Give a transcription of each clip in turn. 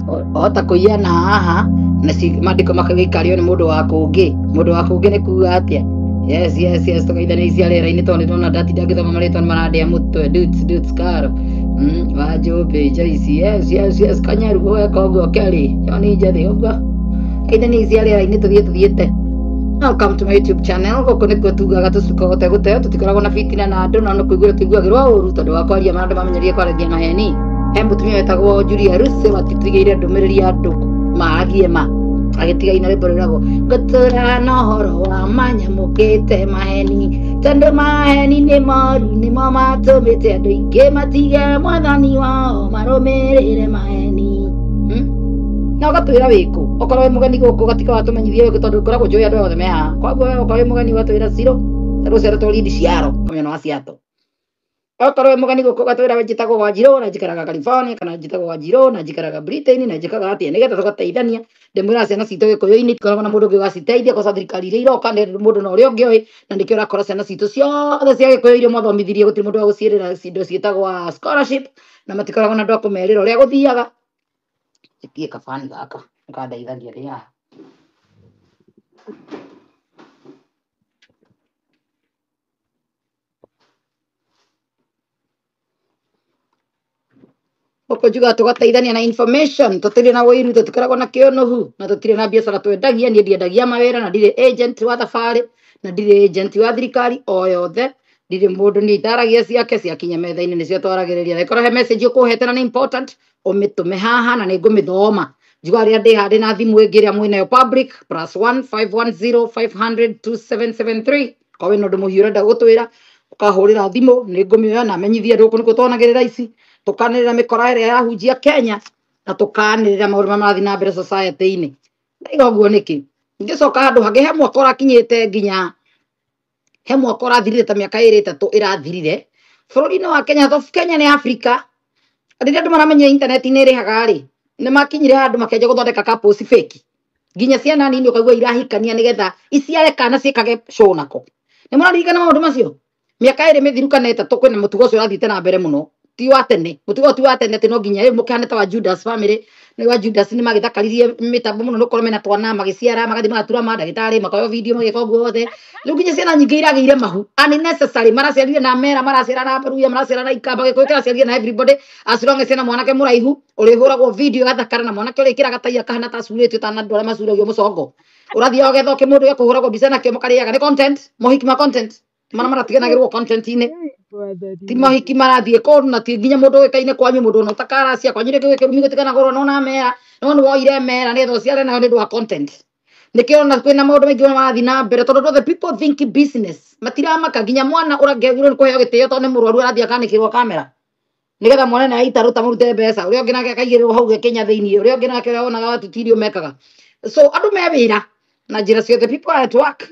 Wahota kũiya na haha na mandĩko makagĩikario nĩ mũndũ wa kũngĩ. Mũndũ wa kũngĩ nĩ kuga atĩa? Yes, yes, yes, tũgeithania ici rĩera-inĩ tondũ nĩndona ndatinda ngĩthoma marĩtwa nĩ marandĩa mũtwe. Dudes, dudes, Caro. Wanjũmbĩ, Joyce, yes, yes, yes, Kanyaru, weka ũguo, Kelly, John Njathĩ, ũguo. Geithania ici rĩera-inĩ tũthiĩ tũthiĩte. Welcome to my YouTube channel. Gũkũ nĩkuo tugaga tũcuka gũtegũteo, tũtikoragwo na fitina na andũ, no nĩ kũiguĩra tũiguagĩrwo ũru tondũ wa kwaria ma andũ mamenyerie kwaragia maheni. He mũtumia wetagwo Julia Russe watũtigĩire ndũmĩrĩri ya andũ maragie ma, agĩtiga ina rwĩmbo rwĩragwo ngũtũra na ũhoro wa manyamũkĩte maheni, tondũ maheni nĩ moru, nĩmo matũmĩte andũ aingĩ matige mwathani wao marũmĩrĩre maheni. Na ũgatwĩra wĩkũ, okorwo wĩ mũgeni gũkũ ũgatiga watũmenyithia wĩkũ, tondũ ngoragwo njũĩ andũ othe me haha. Koguo we okorwo wĩ mũgeni ũgatwĩra Ciro, tondũ ũciarĩtwo Leeds Ciaro, kamenya wa Seattle. Okorwo wĩ mũgeni gũkũ ũgatwĩra we njĩtagwo Wanjirũ na njikaraga California, kana njĩtagwo Wanjirũ na njikaraga Britain na njĩkaga atĩa, nĩgetha tũgateithania. Ndĩmwĩraga ciana citũ gĩkũyũ-inĩ itikoragwo na mũndũ ũngĩ ũgaciteithia, kwaca thirikari iria iroka nĩ mũndũ na ũrĩa ũngĩ oĩ, na nĩkĩo ũrakora ciana citũ ciothe cia gĩkũyũ iria mwathomithirie gũtirĩ mũndũ wa gũciĩrĩra indo ciĩtagwo scholarship, na matikoragwo na andũ a kũmerĩra ũrĩa gũthiaga. Njĩkie kabani gaka nĩkandeithagia ndĩ haha. Gũkũ njugaga tũgateithania na information, tũtirĩ na ũiru, tũtikoragwo na kĩũnũhu, na tũtirĩ na biacara twendagia. Niĩ ndiendagia mawĩra, na ndirĩ agent wa thabarĩ, na ndirĩ agent wa thirikari o yothe. Ndirĩ mũndũ niĩ itaragia ciake, ciakinya metha-inĩ nĩcio twaragĩrĩria. Na ĩkorwo he message ũkũhete na nĩ important, ũmĩtũme haha na nĩngũmĩthoma. Njugaga rĩrĩa ndĩ haha ndĩna thimũ ĩngĩ ĩrĩa mwĩnayo public, +1 510 500 2773. Korwo wĩna ũndũ mũhiũ ũrenda gũtwĩra, ũkahũrĩra thimũ, nĩngũmĩoya na menyithie andũ gũkũ nĩkuo tuonagĩrĩra ici, tũkanĩrĩra mĩkora ĩrĩa yahunjia Kenya, na tũkanĩrĩra maũndũ marĩa marathiĩ na mbere society-inĩ. Ndaiga ũguo nĩkĩ? Ngĩcoka handũ hangĩ, he mwaka ũrakinyĩte nginya, he mwaka ũrathirire ta mĩaka ĩrĩ ĩtatũ ĩrathirire bũrũri-inĩ wa Kenya. Tondũ Kenya nĩ Africa, rĩrĩa andũ maramenya internet nĩ ĩrĩhaga rĩ, nĩ makinyire handũ makĩanjia gũthondeka couples fake, nginya ciana nini ũkaigua irahikania nĩgetha iciare kana ciĩkage show nako. Nĩ mũraririkana maũndũ macio? Mĩaka ĩrĩ mĩthiru kana ĩtatũ kwĩna mũtugo ũcio ũrathiĩte na mbere mũno, ti wa tene. Mũtugo ti wa tene atĩ no nginya rĩu mũkĩhane ta wa Judas family. Nĩ wa Judas nĩ magĩthakaririe mĩtambo mũno, nĩ ũkorwo mena twana magĩciara, magathiĩ magatura mandagĩtarĩ, makoywo video, magĩka ũguo wothe. Rĩu nginya ciana nyingĩ iragĩire mahu unnecessary, maraciarire na mera, maraciara na Baruya, maraciara na Ikamba, Gĩkũyũ kĩraciarire na everybody, as long as ena mwanake mũraihu ũrĩhũragwo video agathakara, na mwanake ũrĩkĩraga tai akahana ta acurĩtio ta andũ arĩa macuragio mũcongo. Ũrathiĩ ũgetha kĩmũndũ gĩa kũhũragwo mbica nakĩo mũkarĩaga nĩ content, mohiki ma content mana maratiganagĩrwo content-inĩ, ti mohiki marathiĩ kũndũ, na ti nginya mũndũ ũĩkaine kwanyu, mũndũ ona ũtakaracia kwanyu rĩngĩ gĩkĩrumi gũtikanagũrwo no na mera, no nĩ woire mera nĩgetha ũciare nayo nĩ ũndũ wa content. Nĩkĩo ona kwĩna maũndũ maingĩ mũno marathiĩ na mbere, tondũ the people think business, matiramaka nginya mwana ũrangĩagĩrĩirwo nĩ kũheo gĩtĩo tondũ nĩ mũrwaru arathiĩ akanĩkĩrwo kamera nĩgetha mwana na aitarũta mũrute mbeca, ũrĩa ũngĩ nake akaigĩrĩrwo hau Kenya thĩiniĩ, ũrĩa ũngĩ nake ũrĩa wonaga watuti irio mekaga. So andũ me wĩra na njĩra ciothe, people are at work.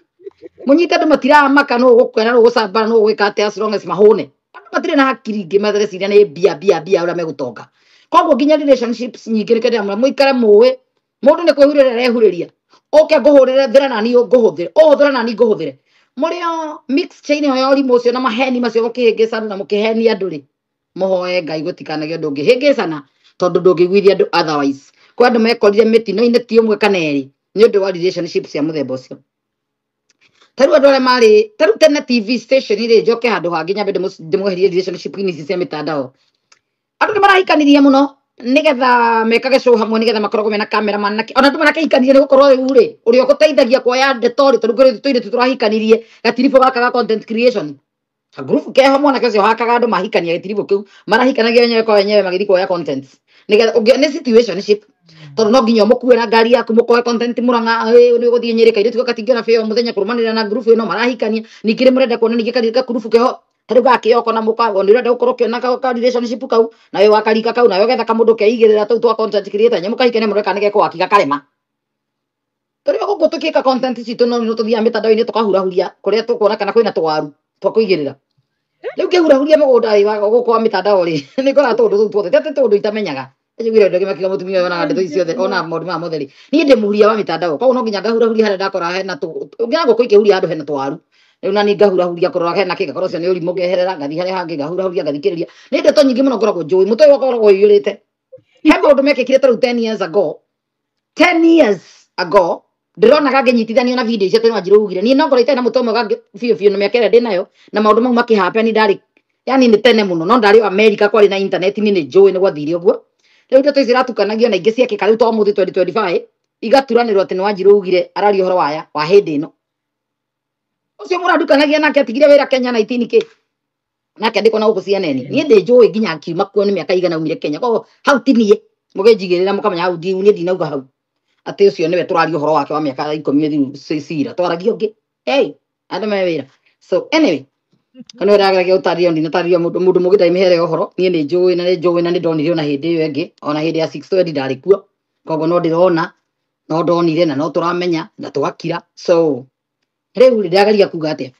Mũnyite andũ matiramaka nũ ũgũkwena, nũ ũgũcambana, nũ ũgwĩka atĩa, as long as mahũne. Andũ matirĩ na hakiri ingĩ, mareciria nĩ mbia mbia mbia ũrĩa megũtonga. Koguo nginya relationships nyingĩ nĩkĩo ndĩramwĩra mũikare mũĩ mũndũ nĩ kwĩhurĩria arehurĩria, ũke ngũhũrĩre thĩra nani ngũhũthĩre, ũhũthĩre nani ngũhũthĩre. Mũrĩ o mixture ĩno ya ũrimũ ũcio na maheni macio mũkĩhĩngĩcana na mũkĩhenia andũ rĩ, mũhoe Ngai gũtikanagĩe ũndũ ũngĩhĩngĩcana, tondũ ndũngĩiguithia andũ otherwise. Kwĩ andũ mekorire mĩtino-inĩ ti ũmwe kana erĩ nĩ ũndũ wa relationships cia mũthemba ũcio. Ta rĩu andũ arĩa marĩ ta rĩu tene TV station rĩ, njoke handũ hangĩ nyambe ndĩmweherie relationship-inĩ ici cia mĩtandao. Andũ nĩ marahikanirie mũno nĩgetha mekage show hamwe, nĩgetha makoragwo mena cameraman na ona andũ marakĩhikanirie nĩ gũkorwo rĩu rĩ, ũrĩa ũgũteithagia kuoya ndeto rĩ, tondũ kwĩ tũirĩtu tũrahikanirie gatiribũ gaka ga content creation, group keho, mwanake ũcio hakaga andũ mahikania gĩtiribũ kĩu, marahikanagia wenyewe kwa wenyewe magĩthiĩ kuoya content, nĩgetha ũngĩ nĩ situationship, tondũ no nginya ũmũkue na ngari yaku mũkoe content Murang'a, nĩ ũgũthiĩ Nyĩrĩ, kairĩtu gaka katingĩona bĩo mũthenya kũrũmanĩrĩra na group ĩno marahikania. Ningĩ nĩ mũrenda kuona ningĩ gakurubu keho ta rĩu gakĩoko na mũkago, nĩ ũrenda gũkorwo ũkĩona ka relationship kau, nawe wakarika kau, nawe ũgetha kamũndũ keigĩrĩra tũu twa content creator, nyamũ kahikania mũreka nĩ gekũwaki gakarema. Tũrĩ o gũkũ tũkĩka content citũ, no nĩ tũthiaga mĩtandao-inĩ tũkahurahuria kũrĩa tũkuona kana kwĩna tũwaru twa kũigĩrĩra. Rĩu ngĩhurahuria mũgũnda rĩ, gũkũ wa mĩtandao rĩ, nĩ ngoraga tũũndũ tũu tuothe, ti atĩ tũũndũ itamenyaga. Njiguire andũ angĩ makiuga mũtumia ũyũ onaga ndeto ici ciothe, ona maũndũ maya mothe rĩ. Niĩ ndĩ mũhuria wa mĩtandao, koguo no nginya ngahurahuria harĩa ndakora hena ũngĩona ngũkũ ikĩhuria handũ hena tũwaru. Rĩu nani ngahurahuria kũrora hena kĩ, ngakorwo ũcio nĩ ũrimũ, ngeherera, ngathiĩ harĩa hangĩ ngahurahuria ngathikĩrĩria. Nĩ ndeto nyingĩ mũno ngoragwo njũĩ, mũtwe wakwa ũkoragwo ũiyũrĩte. He maũndũ mekĩkire ta rĩu 10 years ago, 10 years ago ndĩronaga ngĩnyitithanio na video icio tene Wanjirũ ugire niĩ no ngorwo itarĩ na mũtwe mwega biũ biũ na mĩaka ĩrĩa ndĩ nayo na maũndũ mau makĩhappen ndarĩ, yani nĩ tene mũno, no ndarĩ o America, kwarĩ na internet, niĩ nĩ njũĩ nĩ gwathire ũguo. Rĩu ndeto ici iratukanagio na ingĩ ciekĩka rĩu to ũmũthĩ 2025 igaturanĩrwo atĩ nĩ Wanjirũ ugire araria ũhoro waya wa hĩndĩ ĩno. Ũcio mũrandukanagia nake atigire wĩra Kenya 19 kĩ nake andĩkwo na gũkũ CNN. Niĩ ndĩ njũĩ nginya akiuma kuo nĩ mĩaka igana aumire Kenya, koguo hau ti niĩ mũkĩnjigĩrĩra mũkamenya hau niĩ ndinauga hau atĩ ũcio nĩwe tũraria ũhoro wake wa mĩaka 10 mĩthiru cira twaragia ũngĩ. Hey, andũ me wĩra. So anyway, kana ndageragia gũtarĩria, ndinatarĩria mũndũ mũndũ mũgĩ ndaimehere ũhoro. Niĩ nĩ njũĩ na nĩ njũĩ na nĩ ndonire ona hĩndĩ ĩyo ĩngĩ, ona hĩndĩ ya 620 ndarĩ kuo, koguo no ndĩrona, no ndonire na no tũramenya na tũgakira. So rĩu rĩ, ndĩrageria kuga atĩa,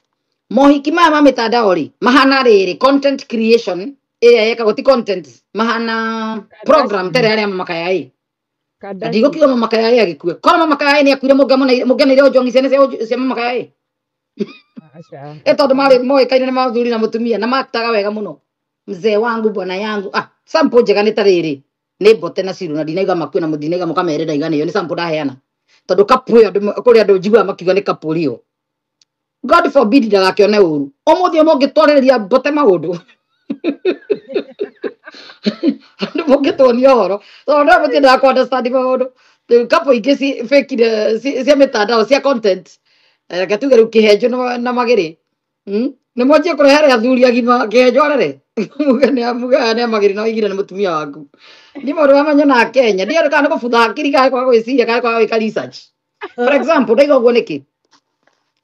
mohiki maya ma mĩtandao rĩ mahana rĩrĩ content creation ĩrĩa yekagwo ti content, mahana program tere arĩa mamakaya ĩ na ndigũkiuga mama Kayai agĩkue, korwo mama Kayai nĩ akuire mũngĩoneire ũnjongi ciana cia mama Kayai ĩ tondũ marĩ moĩkaine nĩ mathuri na mũtumia na maktaga wega mũno, mzee wangu bwana yangu. Ah, sample njega nĩ ta rĩrĩ nĩ Mbote na Ciru, na ndinaiga makue na ndinaiga mũkamere ndaiga nĩyo nĩ sample ndaheana tondũ kapu ĩyo kũrĩ andũ njiguaga makiuga nĩ kapu rio. God forbid ndagakĩone ũru ũmũthĩ ũmwe ũngĩtwarĩrĩria Mbote maũndũ andũ mũngĩtuonia ũhoro tondũ andũ matiendaga kũ understand maũndũ. Rĩu kapu ingĩ fake cia mĩtandao cia content. Reke tuge rĩu Kĩhenjo na Magĩrĩ. Nĩ mwanjie kũrehere athuri agima Kĩhenjo arere muge nĩ Magĩrĩ na waigire nĩ mũtumia waku. Niĩ maũndũ maya manyonaga Kenya ndiũĩ kana nĩ kũbutha hakiri kana kwaga gwĩciria kana kwaga gwĩka research. For example, ndaiga ũguo nĩkĩ,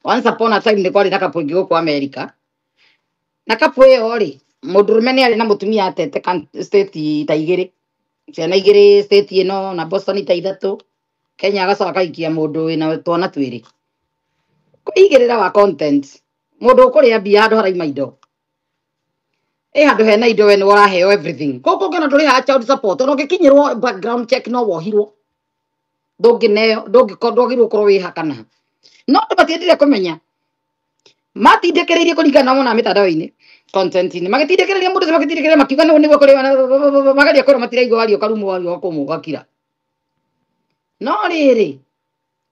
once upon a time nĩ kwarĩ na kapu ĩngĩ gũkũ America, na kapu ĩyo rĩ mũndũrũme nĩ arĩ na mũtumia atete state ta igĩrĩ, ciana igĩrĩ state ĩno na Boston ta ithatũ Kenya, agacoka akaikia mũndũ wĩna twana twĩrĩ. Kwĩigĩrĩra wa content, mũndũ ũkũrĩa mbia handũ haraima indo, ĩ handũ hena indo we nĩ ũraheo everything. Gũkũ ũngĩona ndũrĩhaga child support, ona ũngĩkinyĩrwo background check no wohirwo, ndũngĩneo, ndũngĩkorwo ndwagĩrĩirwo gũkorwo wĩ hakana. No andũ matiendire kũmenya, matindĩkĩrĩirie kũringana na mona mĩtandao-inĩ content-inĩ, magĩtindĩkĩrĩria mũndũ ũcio, magĩtindĩkĩrĩria makiuga nĩguo nĩguo kũrĩ mageria kwĩrwo matiraigua wario karumu wario kũmũ gakira. No rĩrĩ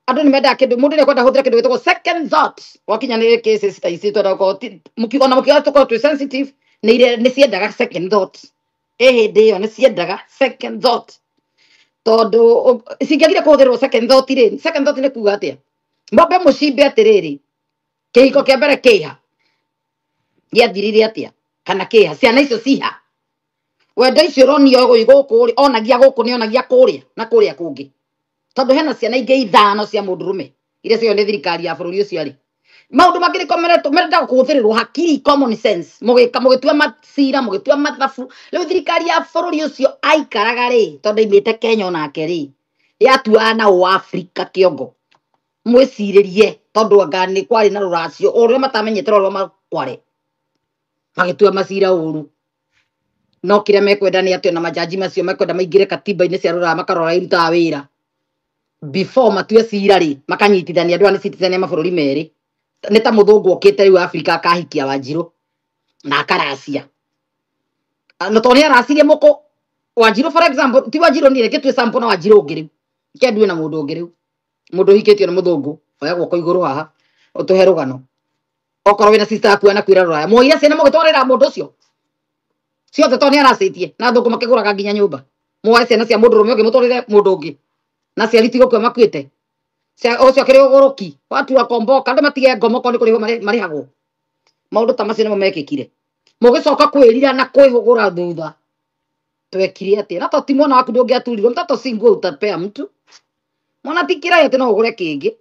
andũ nĩ mendaga kĩndũ, mũndũ nĩ ekwenda hũthĩra kĩndũ gĩtagwo second thought wakinya nĩ cases ta ici twenda gũkorwo ona mũkiuga tũkorwo twĩ sensitive, nĩ ciendaga second thought. Ĩ hĩndĩ ĩyo nĩ ciendaga second thought tondũ cingĩagire kũhũthĩrwo second thought rĩ, second thought nĩ kuga atĩa, mwambe mũcimbe atĩrĩrĩ, kĩhiko kĩa mbere kĩha gĩathirire atĩa kana kĩha, ciana icio ciha, wendo icio ũronio gũkũ rĩ, onagia gũkũ nĩ onagia kũrĩa na kũrĩa kũngĩ, tondũ hena ciana ingĩ ithano cia mũndũrũme iria cio nĩ thirikari ya bũrũri ũcio rĩ. Maũndũ mangĩ nĩko mendaga kũhũthĩrĩrwo hakiri, common sense, mũgĩka mũgĩtua macira mũgĩtua mathabu. Rĩu thirikari ya bũrũri ũcio aikaraga rĩ, tondũ aimĩte Kenya onake rĩ, yatuaga na ũAfrika kĩongo mwĩcirĩrie, tondũ anga nĩ kwarĩ na rũracio o ũrĩa matamenyete rũrĩa makware magĩtua macira ũru. No kĩrĩa mekwenda nĩ atĩ ona majaji macio mekwenda maingĩre katiba-inĩ cia rũraya makarora irutaga wĩra before matue cira rĩ, makanyitithania andũ aya nĩ citizen a mabũrũri merĩ. Nĩ ta mũthũngũ okĩte rĩu Afrika akahikia Wanjirũ na akaracia, na tondũ nĩ aracirie mũkũ Wanjirũ, for example, ti Wanjirũ niĩ, reke tue sample na Wanjirũ ũngĩ rĩu, reke ndue na mũndũ ũngĩ rĩu, mũndũ ũhikĩtio nĩ mũthũngũ, oya guoko igũrũ haha ũtũhe rũgano. Okorwo wĩna sister yaku anakwĩra rũraya, mwoire ciana mũgĩtwarĩra mũndũ ũcio ciothe tondũ nĩ aracĩtie na thũngũ makĩgũraga nginya nyũmba, muoe ciana cia mũndũ ũrũme ũngĩ mũtwarĩre mũndũ ũngĩ na ciari ti gũkua makuĩte, ũcio akĩrĩ ũgũrũki watu wakomboka, andũ matige ngomo korwo nĩ kũrĩhwo marĩhagwo. Maũndũ ta macio nĩmo mekĩkire, mũgĩcoka kwĩrira na kwĩhũgũra thutha, twekire atĩa? Na to ti mwana waku ndũngĩaturirwo, mtoto si nguo utapea mtu, mwana ti kĩraĩ atĩ no ũgũre kĩngĩ.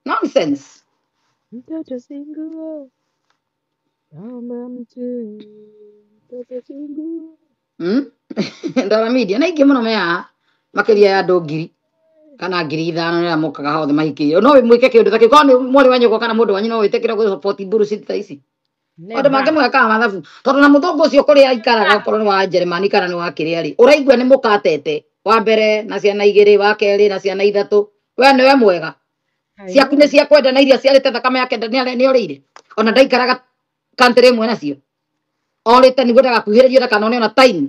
Nonsense. Mtoto si nguo, naomba mtu, mtoto si nguo. Ndora media na ingĩ mũno me haha makĩria ya andũ 1000 kana 5000 nĩ arĩa mokaga hothe mahikĩire. No mwĩke kĩũndũ ta kĩu, korwo nĩ mwarĩ wa nyũkwa kana mũndũ wanyu no wĩtĩkĩre gũ support bullshit ta ici. Maũndũ mangĩ Never. mwekaga mathabu, tondũ na mũthũngũ ũcio kũrĩa aikaraga okorwo nĩ wa Jeremani kana nĩ wa kĩrĩa rĩ, ũraigua nĩ mũkatete wa mbere na ciana igĩrĩ, wa kerĩ na ciana ithatũ, we nĩwe mwega, ciaku nĩ cia kwenda na iria ciarĩte thakame yake nĩ orĩire, ona ndaikaraga country ĩmwe nacio, orĩte nĩguo ndagakuhĩrĩrio ndakanone ona time.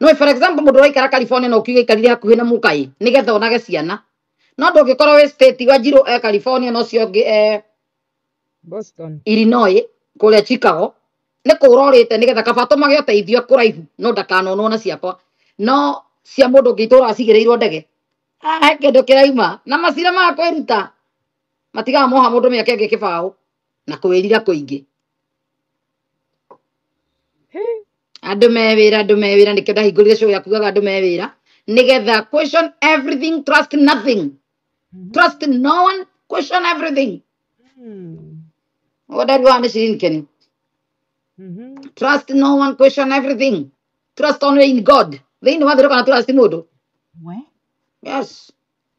No for example mũndũ ũraikara California no ũkiuge aikarire hakuhĩ na mũkai nĩgetha onage ciana. No ndũngĩkorwo wĩ state Wanjirũ e California na ũcio ũngĩ e Boston. Illinois kũrĩa Chicago nĩ kũra ũrĩte nĩgetha kaba atũmage ũteithio kũraihu no ndakanonwo na ciakwa no cia mũndũ ũngĩ itũraga cigĩrĩirwo ndege. Haha he kĩndũ kĩrauma na macira ma kwĩruta matigaga moha mũndũ mĩaka ĩngĩ kĩbaũ na kwĩrira kũingĩ. Andũ me wĩra, andũ me wĩra, nĩkĩo ndahingũrire show ya kugaga andũ me wĩra nĩgetha question everything, trust nothing, trust no one, question everything. Ũguo wa nĩ Shirin. Trust no one, question everything, trust only in God. Thĩinĩ wa thĩ kana trust mũndũ. We? Yes.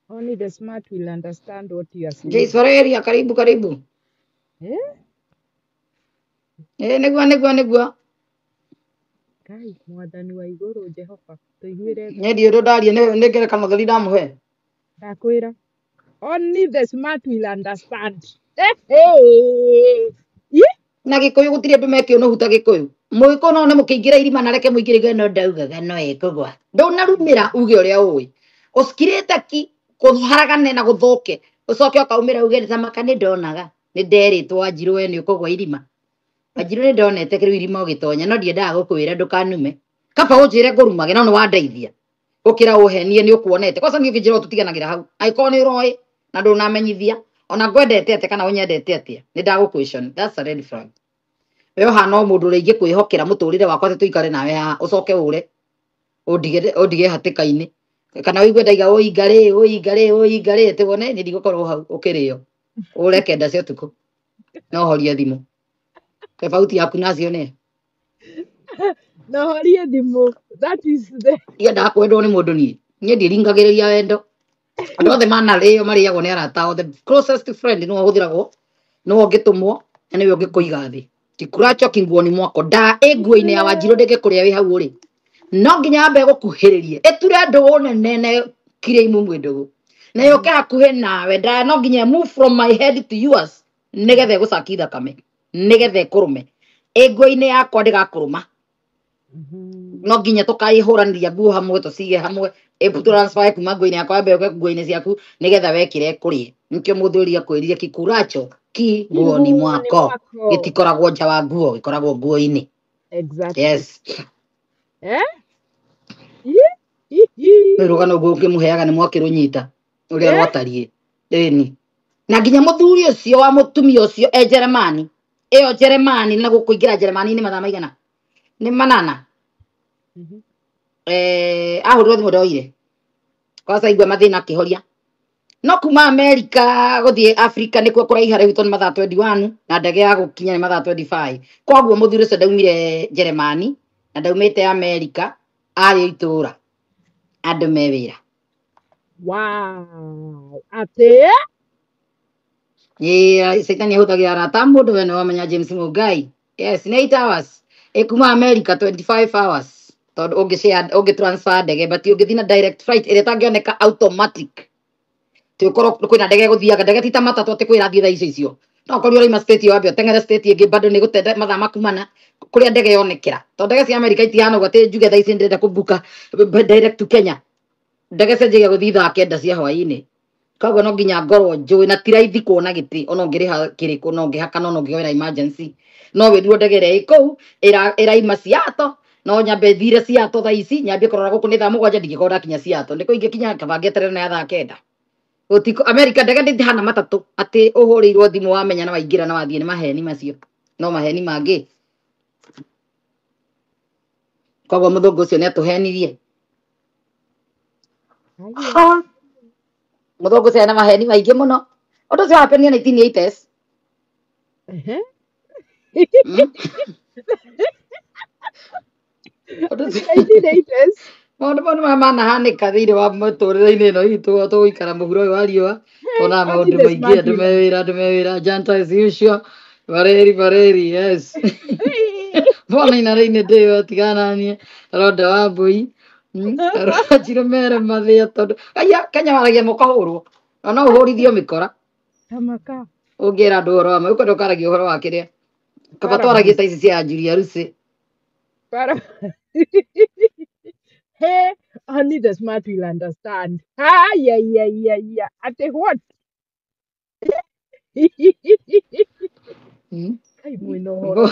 Only the smart will understand what you are saying. Joyce Valeria, karibu karibu. Eh? Ĩ nĩguo nĩguo nĩguo. Ngai, mwathani wa igũrũ Jehova, tũiguĩre tha. Niĩ ndiũĩ ũndũ ndaria nĩ ngerekano theri ndamũhe. Ndakwĩra. Only the smart will understand. Hey. Yeah. Na gĩkũyũ gũtirĩ andũ mekĩũnũhu ta gĩkũyũ. Mũgĩkũyũ no nĩ mũkĩingĩra irima na reke mũingĩre igwe no ndaugaga no ĩkũgwa. Ndũnarumĩra uge ũrĩa ũĩ. Ũcikirĩte ki kũharagane na gũthũke. Ũcoke ũkaumĩra uge ta maka nĩ ndonaga. Nĩ nderĩtwo Wanjirũ we nĩ ũkũgwa irima. Wanjirũ nĩ ndonete kĩrĩu irima ũgĩtonya no ndiendaga gũkwĩra ndũkanume. Kaba ũnjĩre ngũrumage no nĩ wandeithia. Gũkĩra ũhenie nĩ ũkuonete. Kwanza niĩ ũngĩnjĩra ũũ tũtiganagĩra hau. Angĩkorwo nĩ ũroĩ na ndũnamenyithia ona ngwendete atĩa kana ũnyendete atĩa nĩ ndagũ question. That's a red flag. We ũhana o mũndũ ũrĩa ingĩkwĩhokera mũtũrĩre wakwa atĩ tũikare nawe haha ũcoke ũre ũndige ũndige hatĩka-inĩ kana ũigue ndaiga ũingarĩ ũingarĩ ũingarĩ atĩ wone nĩ ndigũkorwo hau ũkĩrĩo ũre kenda cia ũtukũ no horie thimũ tofauti yaku nacio nĩ No horie thimũ. That is the ndiendaga kwendwo nĩ mũndũ niĩ niĩ ndiringagĩrĩria wendo. Andũ othe manarĩo marĩagwo nĩ arata ao. The closest friend nĩwe ũhũthĩragwo nĩwe ũngĩtũmwo na nĩwe ũngĩkũiga thĩ. Kikuracho kinguoni mwako nda ĩ nguo-inĩ ya Wanjirũ ndĩngĩkũrĩa wĩ hau ũrĩ no nginya yambe gũkuhĩrĩrie ĩture ndũgũ nene na kire imumwe ndũgũ na yũke hakuhĩ nawe nda no nginya move from my head to yours nĩgetha ĩgũcaki thakame nĩgetha ĩkũrũme. Ĩ nguo-inĩ yakwa ndĩgakũrũma no nginya tũkaihũranĩria nguo hamwe tũcige hamwe ĩ transfer kuma nguo-inĩ yakwa yambe yũke nguo-inĩ ciaku nĩgetha wekĩre ĩkũrĩe. Nĩkĩo mũthuri akwĩrire kikuracho ki nguoni Kinguoni mwako mwako. gĩtikoragwo nja wa nguo gĩkoragwo nguo-inĩ. Exactly. Yes. Eh? Yeah. Rĩu rũgano ũguo ũngĩmũheaga nĩ mwakĩrũnyita ũrĩa Eh? rwatariĩ. Ĩni. Na nginya mũthuri ũcio wa mũtumia ũcio e Jeremani ĩyo Jeremani na gũkũ ingĩra Jeremani nĩ mathaa maigana nĩ manana. Ahũrirwo thimũ ndoire kwanza igua mathĩna akĩhoria no kuma Amerika gũthiĩ Africa nĩkuo kũraiha rĩu tondũ nĩ mathaa 21 na ndege ya gũkinya nĩ mathaa 25. Koguo mũthuri ũcio ndaumire Jeremani na ndaumĩte Amerika arĩ itũra andũ me wĩra. Wow. Atĩ? Ĩĩ Caitani ahũthagĩra arata a mũndũ we nĩ wamenya James Mũngai. Yes, nĩ 8 hours. Ĩ kuma America 25 hours tondũ ũngĩ share ũngĩ transfer ndege but ũngĩthiĩ na direct flight ĩrĩa ĩtangĩoneka automatic ti ũkorwo kwĩna ndege ĩgũthiaga ndege ti ta matatũ atĩ kwĩra thiĩ thaa icio icio no ũkorwo ũraima state ĩyo wambe ũteng'ere state ĩngĩ bado nĩ gũtenda mathaa maku mana kũrĩa ndege yonekera tondũ ndege cia America itihana ũguo atĩ njuge thaa ici ndĩrenda kũbuka direct to Kenya. Ndege cianjagia gũthiĩ thaa kenda cia hwaĩ-inĩ koguo no nginya ngorwo njũĩ na ti raithi kuona gĩtĩ ona ũngĩrĩha kĩrĩkũ no ũngĩhaka no ũngĩoera emergency no wĩrwo ndege ĩrĩa ĩ kũu ĩraima Seattle no nyambe thire Seattle thaa ici nyambie kũrora gũkũ nĩ thaa mũgwanja ndingĩkorwo ndakinya Seattle nĩkũ ingĩkinya kaba ngeterere na ya thaa kenda. Gũtikũ America ndege ndĩhana matatũ atĩ ũhũrĩirwo thimũ wamenya na waingĩra na wathiĩ nĩ maheni macio no maheni mangĩ. Koguo mũthũngũ ũcio nĩ atũhenirie. Haya. Mũthũngũ ũcio ena maheni maingĩ mũno. Ũndũ ũcio happened 1980s. Ehe. Ũndũ ũcio 1980s. Maũndũ mau nĩ manahanĩka thĩinĩ wa mũtũrĩre-inĩ ĩno itũ tũgũikara mũhuro ũyũ wa riũa tuonaga Only maũndũ the maingĩ smart andũ will me wĩra andũ me wĩra janta as usual Bareri bareri yes. Mbona ina raini ndĩyo tigana niĩ ronda wa mbũi. Njiro mere mathĩa tondũ aya Kenya waragia mũkahũrwo na no ũhũrithio mĩkora Tamaka. ũngĩra andũ ũhoro wa ma ũkwenda ũkaragia ũhoro wa kĩrĩa kaba twaragie ta ici cia Julia Rusi. Para. Hey, only the smart will understand. Ah, yeah, yeah, yeah, yeah. Ati what? Kai mwina ũhoro na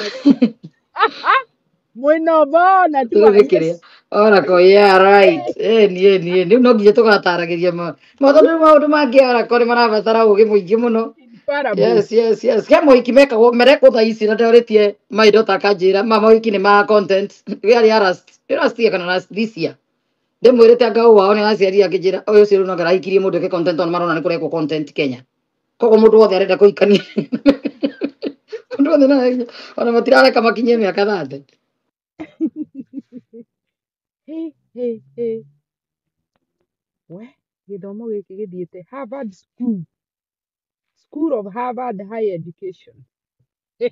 mwina bona tu wa Rĩu nĩ kĩrĩa Yesu. Oracle, yeah, right. Ĩni ĩni ĩni, rĩu no nginya tũgataragĩria tondũ rĩu maũndũ mangĩ Oracle nĩ marabatara ũgĩ mũingĩ mũno. In parables. Yes, yes, yes. He mohiki mekagwo merekwo thaa ici na ndorĩtie my daughter akanjĩra ma mohiki nĩ ma content. Yarĩ ya last, nĩ last year kana last this year. Ndĩmwĩrĩte anga ũũ wao nĩ aciari akĩnjĩra ũyũ ũcio rĩu no arahikirie mũndũ eke content tondũ marona nĩ kũrekwo content Kenya. Koguo mũndũ wothe arenda kũhikania. Mũndũ wothe ona matirareka makinyie mĩaka 30. Hey, hey, hey. We, gĩthomo gĩkĩ gĩthiĩte Harvard School. School of Harvard Higher Education. We,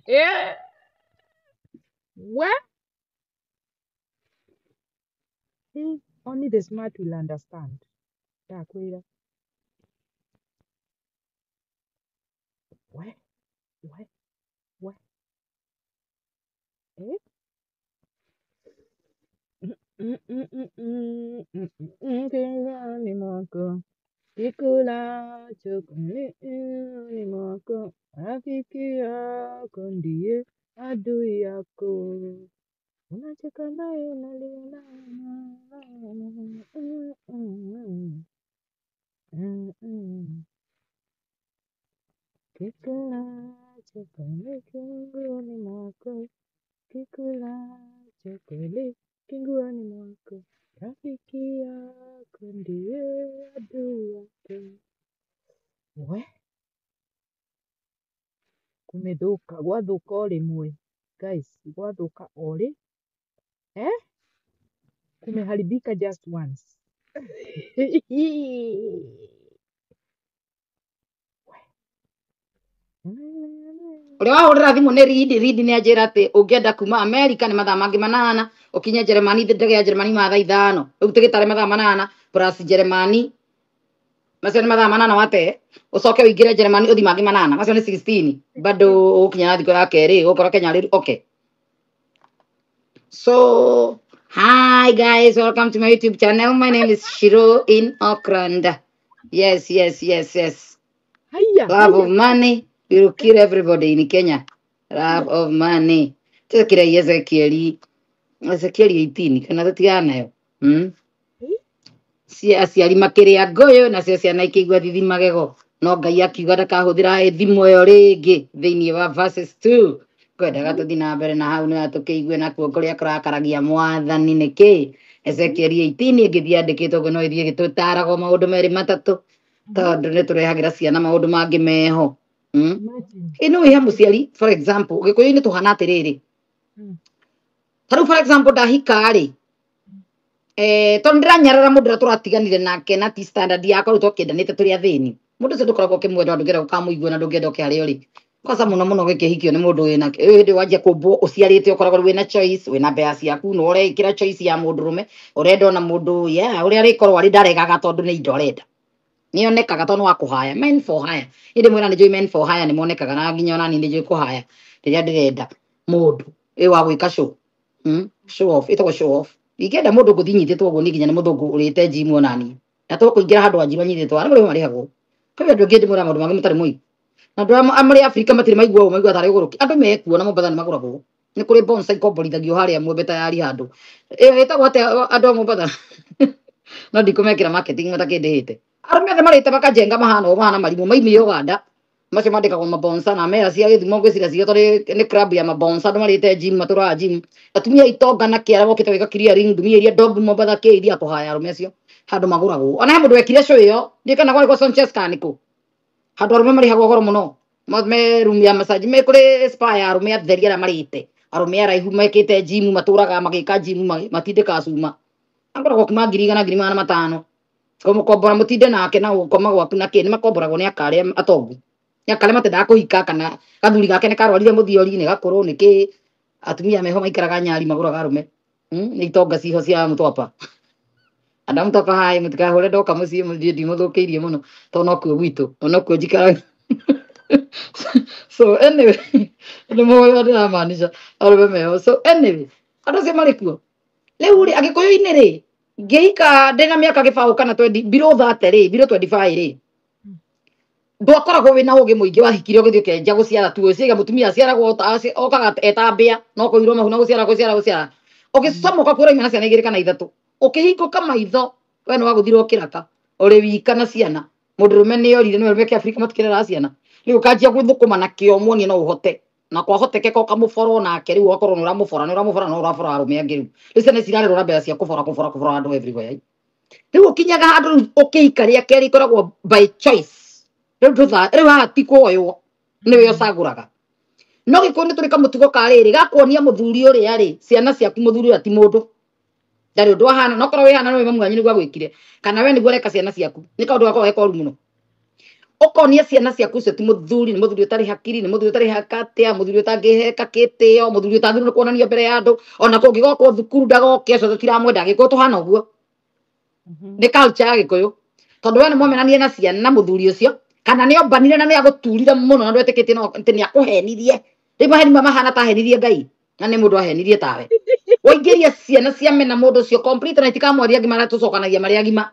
hey, only the smart will understand. Ndakwĩra. We, we, we. Eh? Kĩrani mwako kikulacho ni mwako, rafiki yako ndiye adui yako. Unacheka naye unalia naye. Kikulacho kweli kinguoni mwako, kikulacho kweli kinguoni mwako, rafiki yako ndiye adui yako. We, kumethũka, gwathũka o rĩmwe. Guys, gwathũka o rĩ, eh? Kumeharibika just once. Ũrĩa wahũrĩra thimũ nĩ Ridi. Ridi nĩ anjĩra atĩ ũngĩenda kuma America nĩ mathaa mangĩ 8, ũkinye Jeremani, ndege ya Jeremani mathaa 5. Rĩu tũgĩtare mathaa 8 plus Jeremani, macio nĩ mathaa 8 wate, ũcoke ũingĩre Jeremani ũthiĩ mangĩ 8, macio nĩ 16. Bado ũgũkinya na thikũ ya kerĩ, ũgũkora Kenya rĩu. Okay. So, hi guys, welcome to my YouTube channel. My name is Shiro in Auckland. Yes, yes, yes, yes. Haiya, Love haiya. of money will kill everybody in Kenya. Love of money. Tũkĩra Ezekiel, Ezekiel 18 kana tũtigana nayo. Aciari makĩrĩa ngũyũ nacio ciana ikĩigua thithi magego. No Ngai akiuga ndakahũthĩra thimũ ĩyo rĩngĩ thĩinĩ wa verses 2. Ngwendaga tũthiĩ na mbere na hau nĩ tũkĩigue nakuo kũrĩa kũrakaragia mwathani nĩkĩ. Ezekiel 18 ĩngĩthiĩ yandĩkĩtwo ũguo no ĩthiĩ ĩgĩtũtaraga maũndũ merĩ matatũ tondũ nĩ tũrehagĩra ciana maũndũ mangĩ meho. Imagine. Ĩ no wĩhe mũciari, for example, Gĩkũyũ-inĩ tũhana atĩrĩrĩ. Ta rĩu for example ndahika rĩ, tondũ ndĩranyarara mũndũ ũrĩa tũratiganire nake na ti standard yakwa, rĩu twakĩendanĩte tũrĩ athĩni. Mũndũ ũcio ndũkoragwo ũkĩmwenda, ndũngĩenda gũkamũigua na ndũngĩenda ũke harĩa ũrĩ. Kwanza mũno mũno gĩkĩhikio nĩ mũndũ wĩna hĩndĩ wanjia kũmbwo ũciarĩte, ũkoragwo wĩna choice, wĩna mbeca ciaku, na ũreĩkĩra choice ya mũndũrũme, ũrenda ona mũndũ, yeah, ũrĩa arĩkorwo arĩ ndaregaga tondũ nĩ indo arenda. Nĩonekaga tondũ nĩ wa kũhaya, men for hire. Niĩ ndĩmwĩra nĩ njũĩ men for hire nĩ monekaga na nginya ona niĩ nĩ njũĩ kũhaya rĩrĩa ndĩrenda mũndũ ĩ wa gwĩka show. Show off, ĩtagwo show off. Ingĩenda mũndũ ngũthiĩ nyitĩtwo ũguo niĩ nginya nĩ mũthũngũ ũrĩte gym ona niĩ. Na tũkũingĩra handũ wanjirwo nyitĩtwo, arĩa marĩho marĩhagwo. Kwĩ andũ angĩ ndĩmwĩra maũndũ mangĩ mũtarĩ mũigua. Na andũ arĩa marĩ Afrika matirĩ maigua ũũ, maigua tarĩ ũgũrũki. Andũ mekuo na Mombatha nĩ magũragwo. Nĩ kũrĩ bonsa ikomborithagio harĩa Mwembe tayari handũ. Ĩyo ĩtagwo atĩa andũ a Mombatha? No ndikũmekĩra marketing matakĩndĩhĩte. Arũme othe marĩte makajenga mahana ũũ, mahana marimũ, maimire Uganda. Macio mandĩkagwo mabonsa na mera cia gĩthumo ngwĩciria cio tondũ nĩ club ya mabonsa, andũ marĩte gym, matũraga gym. Atumia itonga na kĩara mokĩte gwĩka clearing, ndumia iria dog Mombatha kĩ iria kũhaya arũme acio handũ magũragwo. Ona he mũndũ wekire show ĩyo, ndiũĩ kana kwarĩ kwa Sanchez kana nĩkũ. Handũ arũme marĩhagwo goro mũno. Me room ya massage, me kũrĩ spa ya arũme atheri arĩa marĩte. Arũme araihu mekĩte gym, matũraga magĩka gym, matindĩkaga cuma. Agũragwo kuma 100,000 500,000. Kũmũkombora mũtinde nake na gũkoma gwaku na kĩ, nĩ makomboragwo nĩ aka arĩa atongu. Nĩ aka arĩa matendaga kũhika kana gathuri gake nĩ karwarire mũthiori, nĩ gakũrũ, nĩ kĩ. Atumia meho maikaraga Nyali magũraga arũme. Nĩ itonga ciho cia Mtwapa. Andũ a Mtwapa haĩ mũtikahũre ndoka mũciĩ mũthiĩ ndimũthũkĩirie mũno tondũ nokuo gwitũ, na nokuo njikaraga. So anyway, nĩ mũĩ ũrĩa ndĩramaanisha arũme meho. So anyway, andũ acio marĩ kuo. Rĩu rĩ, Agĩkũyũ-inĩ rĩ, Ngĩhika ndĩna mĩaka gĩbaũ kana 20 below 30 rĩ, below 25 rĩ, ndwakoragwo wĩna ũgĩ mũingĩ. Wahikire ũgĩthiĩ ũkenja gũciara tu, ũciga mũtumia aciaragwo okaga eta mbĩa no kũirwo mahu na gũciara gũciara gũciara. Ũgĩcomoka kũraima na ciana igĩrĩ kana ithatũ, ũkĩhingũka maitho we nĩ wagũthirwo kĩraka ũrĩ wika na ciana. Mũndũrũme nĩ orire, nĩ arũme kĩabirika matikĩreraga ciana. Rĩu ũkanjia gwĩthũkũma na kĩo muonie no ũhote, na kwahotekeka ũkamũbora onake. Rĩu ũgakorwo nĩ ũramũbora, nĩ ũramũbora, no ũrabora arũme angĩ. Rĩu ciana cirarerwo na mbeca cia kũbora kũbora kũbora andũ everywhere. Rĩu ũkinyaga handũ rĩu ũkĩhika rĩa kerĩ ikoragwo by choice. Rĩu ndũtha rĩu haha ti kuoywo, nĩwe ũcagũraga. No gĩkũyũ nĩ tũrĩ kamũtugo ka rĩrĩ gakuonia mũthuri ũrĩa rĩ ciana ciaku, mũthuri ũrĩa ti mũndũ, ndarĩ ũndũ ahana, no korwo wĩhana nĩwe mamu wanyu nĩguo agwĩkire kana we nĩguo ũreka ciana ciaku, nĩ kaũndũ gakoragwo ge koru mũno. Ũkonia ciana ciaku ũcio ti mũthuri, nĩ mũthuri ũtarĩ hakiri, nĩ mũthuri ũtarĩ hakatia, mũthuri ũtangĩheka kĩtĩo, mũthuri ũtagĩrĩirwo nĩ kuonanio mbere ya andũ, ona kũngĩgokwo thukuru ndagoke, ũcio tũtiramwenda. Gĩkũyũ tũhana ũguo, nĩ culture ya gĩkũyũ, tondũ we nĩ mwamenanie na ciana na mũthuri ũcio kana nĩ ombanire na nĩ agũturire mũno na ndwetĩkĩtie no atĩ nĩ akũhenirie. Rĩu maheni maya mahana ta ahenirie Ngai na nĩ mũndũ ahenirie tawe. Waingĩria ciana ciamena mũndũ ũcio complete na itikamwaria angĩ marĩa tũcokanagia marĩ agima.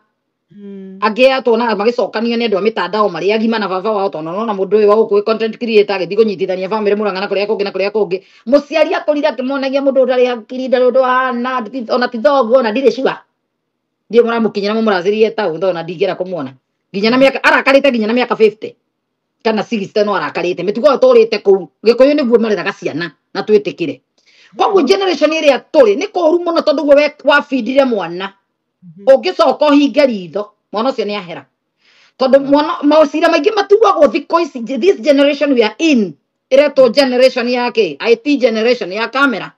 Angĩ tuonaga magĩcokanio nĩ andũ a mĩtandao marĩ agima na baba wao, tondũ nona mũndũ ũyũ wa gũkũ wĩ content creator agĩthiĩ kũnyitithania bamĩrĩ Mũrang'a na kũrĩa kũngĩ na kũrĩa kũngĩ. Mũciari akũrire akĩmonagia mũndũ ũyũ ndarĩ hakiri, ndarĩ ũndũ ahana, ona ti thoguo, ona ndirĩ sure ndiĩ mũramũkinyĩra mũmũracĩrie tau tondũ ona ndingĩenda kũmuona nginya na mĩaka arakarĩte, nginya na mĩaka 50 kana 60 no arakarĩte. Mĩtugo ĩyo tũrĩte kũu gĩkũyũ nĩguo mareraga ciana na twĩtĩkĩre. Koguo generation ĩrĩa tũrĩ nĩ kũru mũno, tondũ guo wabindire mwana ũngĩcoka ũhinge ritho mwana ũcio nĩ ahera, tondũ mwana macira maingĩ matuagwo thikũ ici. This generation we are in ĩretwo generation ya kĩ IT generation ya camera.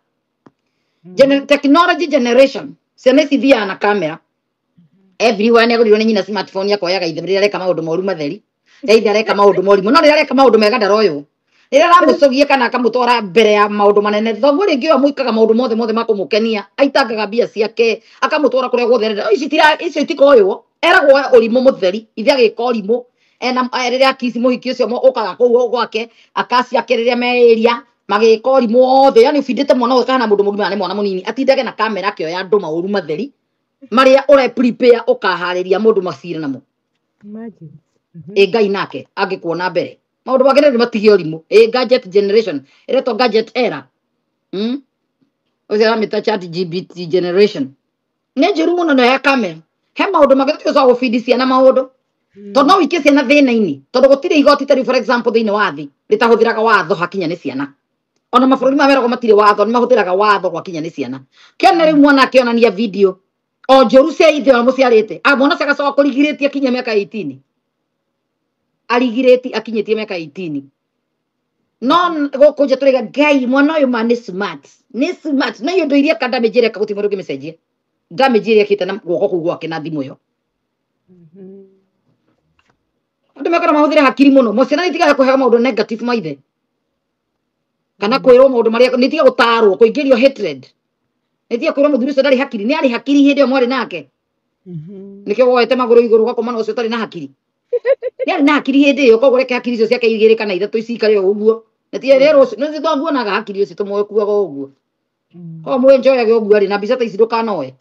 Technology generation, ciana ici ithiaga na camera everywhere. Nĩ agũrirwo nĩ nyina smartphone, akoyaga ithe rĩrĩa areka maũndũ moru matheri, ithe areka maũndũ morimũ, no rĩrĩa areka maũndũ mega ndaroywo, rĩrĩa aramũcũgia kana akamũtwara mbere ya maũndũ manene. Thoguo rĩngĩ ũyũ amwĩkaga maũndũ mothe mothe ma kũmũkenia, aitangaga mbia ciake, akamũtwara kũrĩa guothe arenda. Ici icio itikoywo, eragwo oe ũrimũ mũtheri, ithe agĩka ũrimũ ena rĩrĩa akici mũhiki ũcio ũkaga kũu gwake akaciake rĩrĩa me area magĩka ũrimũ wothe. Yani ũbindĩte mwana ũyũ kana mũndũ mũgima nĩ mwana mũnini atindage na kamera akĩoya andũ maũru matheri marĩa ũre prepare ũkaharĩria mũndũ macira namo. Imagine. Ĩ Ngai nake angĩkuona mbere maũndũ mangĩ nĩ matige ũrimũ. Ĩ gadget generation ĩretwo gadget era, Ũcio aramĩta Chat GPT generation nĩ njũru mũno, no ya kamera. He maũndũ mangĩ tũticoka gũbindi ciana maũndũ, tondũ no wikie ciana thĩna-inĩ, tondũ gũtirĩ igoti ta rĩu for example thĩinĩ wa thĩ rĩtahũthĩraga watho hakinya nĩ ciana. Ona mabũrũri maya meragwo matirĩ watho, nĩ mahũthĩraga watho gwakinya nĩ ciana. Kĩone rĩu mwana akĩonania video o njũru cia ithe ũrĩa mũciarĩte, a mwana ũcio agacoka kũrigirĩtie akinyia mĩaka 18, arigirĩti akinyĩtie mĩaka 18. No gũkũ nja tũraiga Ngai mwana ũyũ ma nĩ smart, nĩ smart, no iũndũ iria ka damage ĩreka gũtirĩ mũndũ ũngĩmĩcenjia, damage ĩrĩa ĩkĩte na guoko kũu gwake na thimũ ĩyo. Andũ mekora mahũthĩre hakiri mũno. Ciana nĩ itigaga kũheo maũndũ negative maithe kana kwĩrwo maũndũ marĩa nĩ itiga gũtarwo kũingĩrio hatred, nĩ itiga kwĩrwo mũthuri ũcio ndarĩ hakiri. Nĩ arĩ hakiri hĩndĩ ĩyo mwarĩ nake, nĩkĩo woete magũrũ igũrũ ũgakoma na ũcio ũtarĩ na hakiri. Nĩ arĩ na hakiri hĩndĩ ĩyo, koguo reke hakiri icio ciake igĩrĩ kana ithatũ cikare o ũguo. Na ti rĩrĩa ũcio nĩ twaguonaga hakiri ũcio tũmũkuaga ũguo, koguo mwĩnjoyage ũguo arĩ na mbica ta ici ndũkanoe,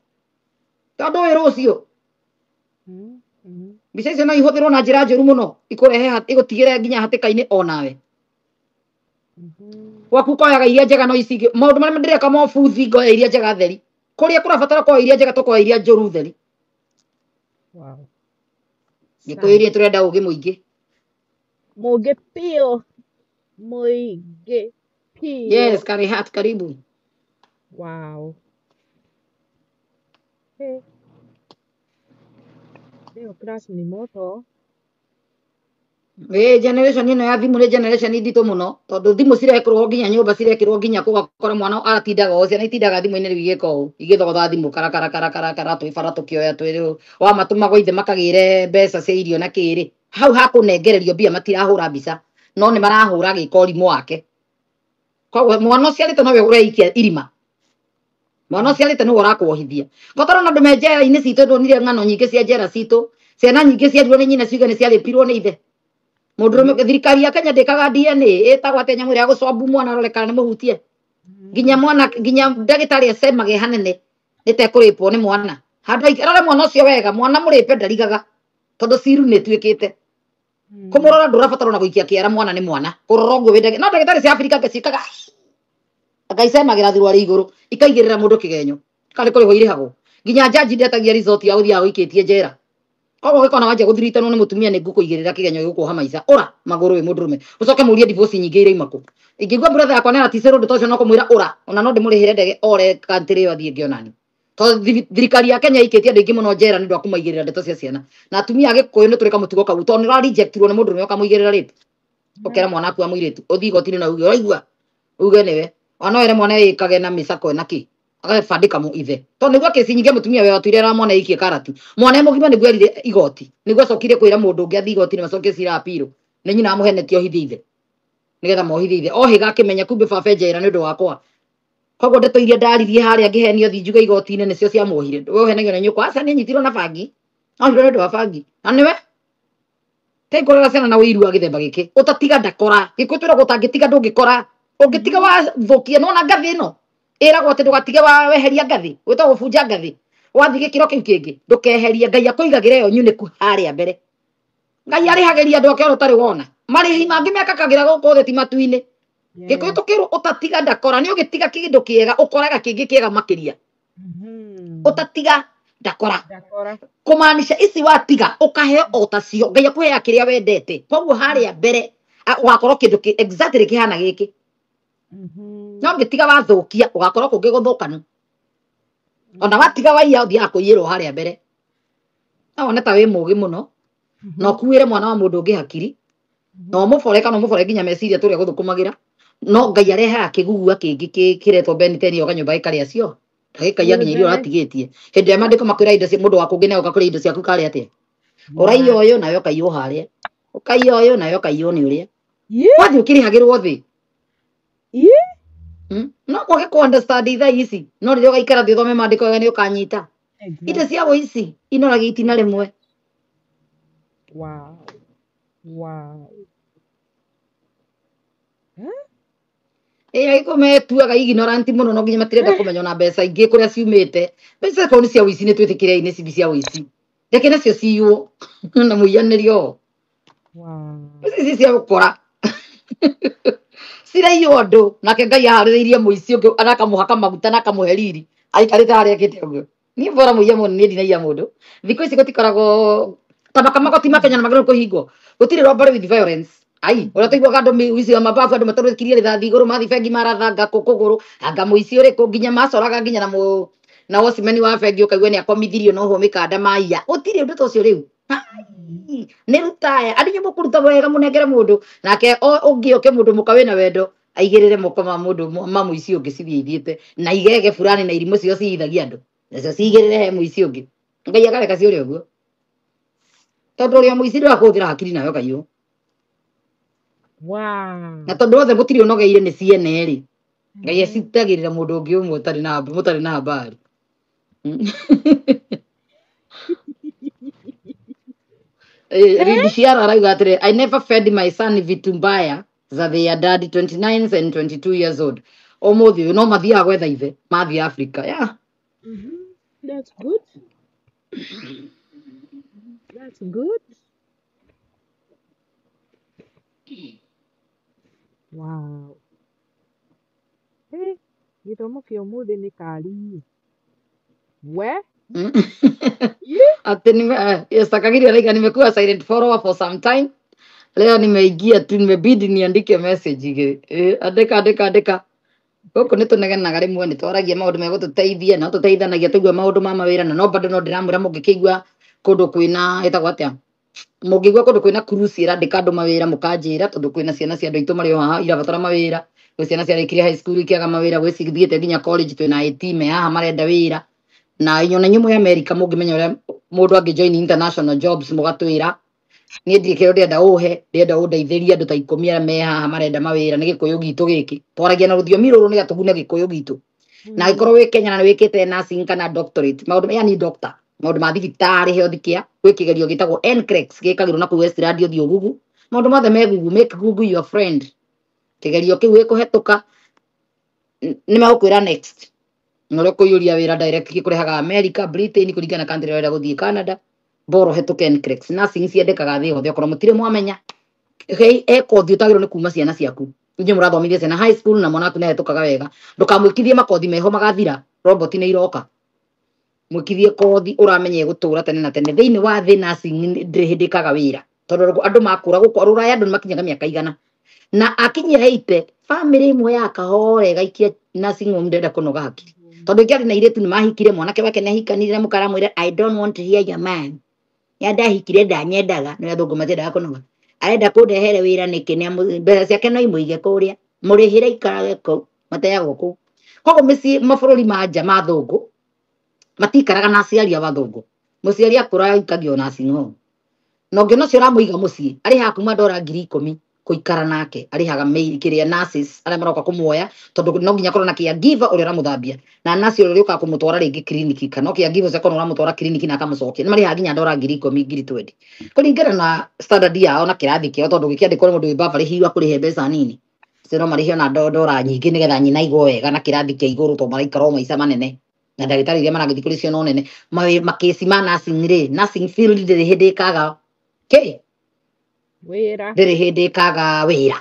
tondũ ũyũ rũciũ mbica icio no ihũthĩrwo na njĩra njũru mũno, ikũrehe igũtigĩre nginya hatĩka-inĩ onawe. Gwaku koyaga iria njega, no ici ingĩ maũndũ marĩa ndĩreka mobuthi ngoya iria njega theri, kũrĩa kũrabatara koya iria njega tũkoya iria njũru theri. Gĩkũyũ iria tũrenda ũgĩ mũingĩ. Mũngĩ piũ. Mũingĩ piũ. Yes, Karihat, karibu. Wow. Hey. Leo class ni moto. Ĩ generation ĩno ya thimũ nĩ generation nditũ mũno, tondũ thimũ cirekĩrwo nginya nyũmba, cirekĩrwo nginya kũgakora mwana aratindaga o ciana itindaga thimũ-inĩ rĩu igĩka ũũ, igĩthogotha thimũ kara kara kara kara kara, twĩ bara tũkĩoya twĩ wamatũma gwa ithe makagĩre mbeca cia irio na kĩrĩ hau hakũnengererio mbia matirahũra mbica, no nĩ marahũra gĩka ũrimũ wake. Koguo mwana ũciarĩte nowe ũreikia irima, mwana ũciarĩte nĩwe ũrakuohithia. Kotarwo na andũ me njera-inĩ citũ, ndonire ng'ano nyingĩ cia njera citũ, ciana nyingĩ ciarirwo nĩ nyina ciuge nĩ ciarĩpirwo nĩ ithe mũndũrũme. Thirikari ya Kenya ndĩkaga DNA ĩtagwo atĩa nyamũ ĩrĩa ya gũcwambu mwana arore kana nĩ mũhutie, nginya mwana nginya ndagĩtarĩ acemage hanene nĩ tekũrĩpwo nĩ mwana. Handũ rora mwana ũcio wega, mwana mũrĩpe ndarigaga tondũ ciru nĩ ĩtuĩkĩte. Kũmũrora ndũrabatara ona gũikia kĩara, mwana nĩ mwana. Kũrora ũguo wĩ ndagĩtarĩ. No ndagĩtarĩ cia Afrika anga ciĩkaga anga icemagĩra thuruarĩ igũrũ ikaigĩrĩra mũndũ kĩgenyo. Kana nĩ kũrĩhwo irĩhagwo. Nginya jaji ndetagia result ya gũthiaga gũikĩtie njera. Koguo ũngĩkona wanjia gũthiritanwo nĩ mũtumia nĩ ngũkũigĩrĩra kĩgenyo gĩgũkuoha maica. Ũra magũrũ wĩ mũndũrũme. Ũcoke mũrie divorce nyingĩ iraima kũ. Ingĩigua brother yakwa nĩ araticĩrwo ũndũ ta ũcio no kũmwĩra ũra. Ona no ndĩmũrĩhĩre ndege ore country ĩyo athiĩ ngĩonani. Tondũ thirikari ya Kenya ĩikĩtie andũ aingĩ mũno njera nĩ ũndũ wa kũmaigĩrĩra ndeto cia ciana. Na atumia a Gĩkũyũ nĩ tũrĩ kamũtugo kau tondũ nĩ ũra rejectirwo nĩ mũndũrũme ũkamũigĩrĩra rape. Ũkera mwana waku wa mũirĩtu ũthiĩ igoti-inĩ na uge ũraigua uge nĩwe. Ona no wĩre mwana ĩkage na mĩcakwe na kĩ. Agabandĩka mu ithe. Tondũ nĩguo kesi nyingĩ mũtumia we watuire ra mwana ĩikie karati. Mwana e mũgima nĩguo erire igoti. Nĩguo acokire kwĩra mũndũ ũngĩ athiĩ igoti-inĩ macokie cira appeal. Nĩ nyina amũhenetie ohithie ithe. Nĩgetha mohithie ithe. Ohĩga akĩmenya kumbe baba e njera nĩ ũndũ wakwa. Koguo ndeto iria ndaririe harĩa ngĩhenio thiĩ njuge igoti-inĩ nĩcio ciamuohire. We ũhenagio na nyũkwa. Aca nĩanyitirwo na bangi. Ohirwo nĩ ũndũ wa bangi. Na nĩwe Te ngorera ciana na ũiru wa gĩthemba gĩkĩ. Ũtatiga ndakora. Gĩkũyũ twĩragwo ũtangĩtiga ndũngĩkora. Ũngĩtiga wathũkia nĩwona ngathĩ ĩno. Ĩragwo atĩ ndũgatige weheria ngathĩ. Gwĩtagwo gũbunja ngathĩ. Wathiĩ gĩkĩro kĩu kĩngĩ. Ndũkeherie. Ngai akũigagĩra ĩyo nyunĩku harĩa mbere. Ngai arĩhagĩria andũ ake ona ũtarĩ wona. Marĩhi mangĩ mekakagĩra gũkũ thĩ ti matu-inĩ. Gĩkũyũ tũkĩrwo ũtatiga ndakora. Nĩ ũgĩtiga kĩndũ kĩega ũkoraga kĩngĩ kĩega makĩria. Ũtatiga ndakora. Kũmaanisha ici watiga ũkaheo o tacio. Ngai akũheaga kĩrĩa wendete. Koguo harĩa mbere ũgakorwo kĩndũ exactly kĩhana gĩkĩ. No ũngĩtiga wathũkia ũgakorwo kũngĩ gũthũkanu. Ona watiga waiya ũthiaga kũiyĩrwo harĩa mbere. No wone ta wĩ mũgĩ mũno. Na ũkuĩre mwana wa mũndũ ũngĩ hakiri. Na ũmũbore kana ũmũbore nginya meciria tũrĩa gũthũkũmagĩra. No Ngai arehaga kĩgugua kĩngĩ kĩretwo Ben 10 yoga nyũmba gĩkarĩa cio. Gĩkaiya nginya iria ũratigĩtie. Hĩndĩ ĩrĩa maandĩko makwĩra indo cia mũndũ wa kũngĩ nĩoka kũrĩa indo ciaku karĩa atĩa. Ũraiya ũyũ nawe ũkaiywo harĩa. Ũkaiya ũyũ nawe ũkaiywo nĩ ũrĩa. Wathiĩ ũkĩrĩhagĩrwo thĩ. No kwage kũ understand ithaa ici. No rĩrĩa ũgaikara thĩ ũthome maandĩko wega nĩ ũkanyita. Indo cia ũici inoragia itina rĩmwe. Wow. Wow. Ĩ agĩkũyũ metuaga ignorant mũno no nginya matirenda kũmenya ona mbeca ingĩ kũrĩa ciumĩte. Mbeca korwo nĩ cia ũici nĩ twĩtĩkĩrei nĩ cibi cia ũici. Reke nacio ciywo na mũiyanĩrio o. Wow. Mbeca ici cia gũkora. Ciraiywo andũ nake Ngai aharĩrĩirie mũici ũngĩ akamũhaka maguta na akamũhe riri. Aikarĩte harĩa ekĩte ũguo. Niĩ bora mũiya mũno niĩ ndinaiya mũndũ. Thikũ ici gũtikoragwo ta magoti ma Kenya nĩ magĩrĩirwo kũhingwo. Gũtirĩ robbery with violence. Ai, ũrĩa tũiguaga andũ ũici wa mababu andũ matũrĩkirie rithathi igũrũ mathiĩ bengi marathanga kũgũrũ anga mũici ũrĩkũ nginya macoraga nginya na na watchman wa bengi ũkaigua nĩ akomithirio no ho mĩkanda maiya. Gũtirĩ ũndũ ta ũcio rĩu. Ai, nĩ rutaya. Andũ inyuĩ mũkũruta wega mũnengere mũndũ nake ũngĩ oke mũndũ mũka wĩna wendo aigĩrĩre moko ma mũndũ ma mũici ũngĩ cithiĩ ithiĩte na igege fulani na irimũ cio cihithagia andũ nacio cigĩrĩre he mũici ũngĩ. Ngai akareka ciũre ũguo. Tondũ ũrĩa mũici ndũrakũhũthĩra hakiri nawe ũkaiywo. Wow. Na tondũ othe mũtirĩ ũnogeire nĩ ciene rĩ. Ngai acitagĩrĩra mũndũ ũngĩ ũmwe ũtarĩ na mũtarĩ na habari. Rindiciara arauga atĩrĩ, I never fed my son vitu mbaya za their dad 29 and 22 years old. Ũmũthĩ ũyũ no mathiaga gwetha ithe mathiĩ Africa. Yeah. That's good. That's good. Wow. Hey, gĩthomo kĩa ũmũthĩ nĩ kari. We? Ati nime, yes, Sakagiri arauga nimekuwa silent follower for some time. Leo nimeingia tu nimebidi niandike message igĩrĩ. Andĩka andĩka andĩka. Gũkũ nĩ tũnegenaga rĩmwe nĩ twaragia maũndũ megũtũteithia no tũteithanagia tũigue maũndũ ma mawĩra na no bado no ndĩramwĩra mũngĩkĩigua kũndũ kwĩna ĩtagwo atĩa mũngĩigua kũndũ kwĩna cruise ĩrandĩka andũ mawĩra mũkanjĩra tondũ kwĩna ciana cia andũ aitũ marĩ o haha irabatara mawĩra. Gwĩ ciana ciarĩkirie high school ikĩaga mawĩra, gwĩ cithiĩte nginya college twĩna IT me haha marenda wĩra. Na inyuĩ na inyuĩ mwĩ America mũngĩmenya ũrĩa mũndũ angĩ join international jobs mũgatwĩra. Niĩ ndirĩ kĩndũ ndĩrenda ũhe, ndĩrenda ũndeithĩrie andũ ta ikũmi arĩa me haha marenda mawĩra nĩ gĩkũyũ gitũ gĩkĩ. Twaragia na rũthiomi rũrũ nĩgetha tũgune gĩkũyũ gitũ. Na angĩkorwo wĩ Kenya na nĩ wĩkĩte nursing kana doctorate, maũndũ yani doctor, maũndũ ma thibitarĩ health care, gwĩ kĩgerio gĩtagwo NCLEX gĩkagĩrwo na kũu Westland ũthiĩ Google. Maũndũ mothe me Google, make Google your friend. Kĩgerio kĩu gĩkũhetũka nĩ megũkwĩra next. Na ũrĩa ũkũiyũria wĩra direct gĩkũrehaga America, Britain, kũringana na country ĩrĩa ũrenda gũthiĩ, Canada, bora ũhetũke NCLEX. Nursing ciendekaga thĩ yothe, okorwo mũtirĩ mwamenya. He kothi ũtagĩrĩirwo nĩ kuma ciana ciaku. Inyuĩ mũrathomithia ciana high school na mwana waku nĩahetũkaga wega, ndũkamwĩkithie makothi meho magathira, robot nĩ iroka. Mwĩkithie kothi ũramenya ĩgũtũra tene na tene thĩinĩ wa thĩ. Nursing ndĩrĩ hĩndĩ ĩkaga wĩra, tondũ andũ makũra gũkũ rũraya, andũ nĩ makinyaga mĩaka igana na akinyia 80, famĩlĩ ĩmwe ya kahora ĩgaikia nursing home. Ndĩrenda kũnoga hakiri, tondũ ĩngĩ arĩ na airĩtu nĩ mahikire, mwanake wake nĩ ahikanire na mũkaramwĩra, "I don't want to hear your man." Ya ndahikire ndanyendaga, nĩ athũngũ matiendaga kũnoga. Arenda kũndehere wĩra nĩkĩ? Mbeca ciake no imũige kũrĩa, mũrĩhĩre ikarage kũu, mateagwo kũu. Koguo mĩciĩ mabũrũri ma nja ma thũngũ matikaraga na aciari a athũngũ. Mũciari akũra aikagio nursing home, na ũngĩona ũcio ũramũiga mũciĩ arĩhaga kuma ndora 10,000 kũikara nake, arĩhaga maid, kĩrĩa, nurses arĩa maroka kũmuoya, tondũ no nginya akorwo na caregiver ũrĩa ũramũthambia, na nurse ũrĩa ũrĩũkaga kũmũtwara rĩngĩ kiriniki, kana o caregiver ũcio akorwo ũramũtwara kiriniki na akamũcokia. Nĩ marĩhaga nginya ndora 10,000, 20,000, kũringana na standard yao na kĩrathi kĩao, tondũ gĩkĩandĩkwo nĩ mũndũ wĩ Beverly Hills akũrĩhe mbeca nini. Ũcio no marĩhe ona ndora nyingĩ nĩgetha nyina aigue wega na kĩrathi kĩa igũrũ, tondũ maraikara o maica manene na ndagĩtarĩ iria maragĩthiĩ kũrĩ cio no nene. Makĩci ma nursing rĩ, nursing field ndĩrĩ hĩndĩ ĩkaga kĩ wĩra. Ndĩrĩ hĩndĩ ĩkaga wĩra.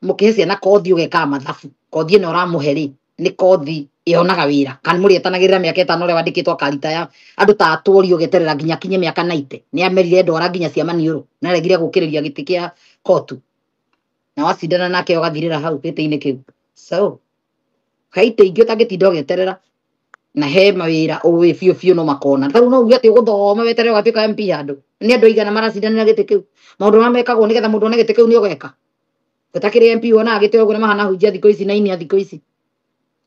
Mũkĩhe ciana kothi, ũgekaga mathabu, kothi ĩno ũramũhe rĩ, nĩ kothi ĩonaga wĩra kana mũrĩetanagĩrĩra mĩaka 5 ũrĩa wandĩkĩtwo akaritaya? Andũ ta atũri ũgeterera nginya akinye mĩaka 90, nĩ amerire ndwara nginya cia maniũrũ, na aregire gũkĩrĩria gĩtĩ kĩa kotu, na wacindana nake ũgathirĩra hau gĩtĩ-inĩ kĩu. So he itĩ ingĩ ũtangĩtinda ũgĩeterera, na he mawĩra ũĩ biũ biũ no makona. Tarĩu no uge atĩ ũgũthoma weterere ũgatuĩka MP handũ, nĩ andũ aigana maracindanĩra gĩtĩ kĩu? Maũndũ marĩa mekagwo nĩgetha mũndũ one gĩtĩ kĩu nĩ ũgeka ũtakĩrĩ MP, wonaga gĩtĩ ũguo nĩ mahana hunjia thikũ ici na inia thikũ ici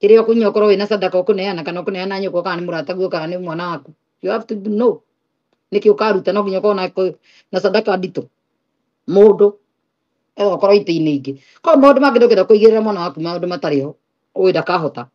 kĩrĩa ũkũnyua, ũkorwo wĩna sadaka ũkũneana kana ũkũneana nyũkwa kana nĩ mũrataguo kana nĩ mwana waku. You have to know nĩkĩ ũkaruta. No nginya ũkorwo na sadaka nditũ mũndũ etha ũkorwo itĩ-inĩ ingĩ. Koguo maũndũ mangĩ, ndũngĩenda kũigĩrĩra mwana waku maũndũ matarĩ ho ũĩ ndakahota.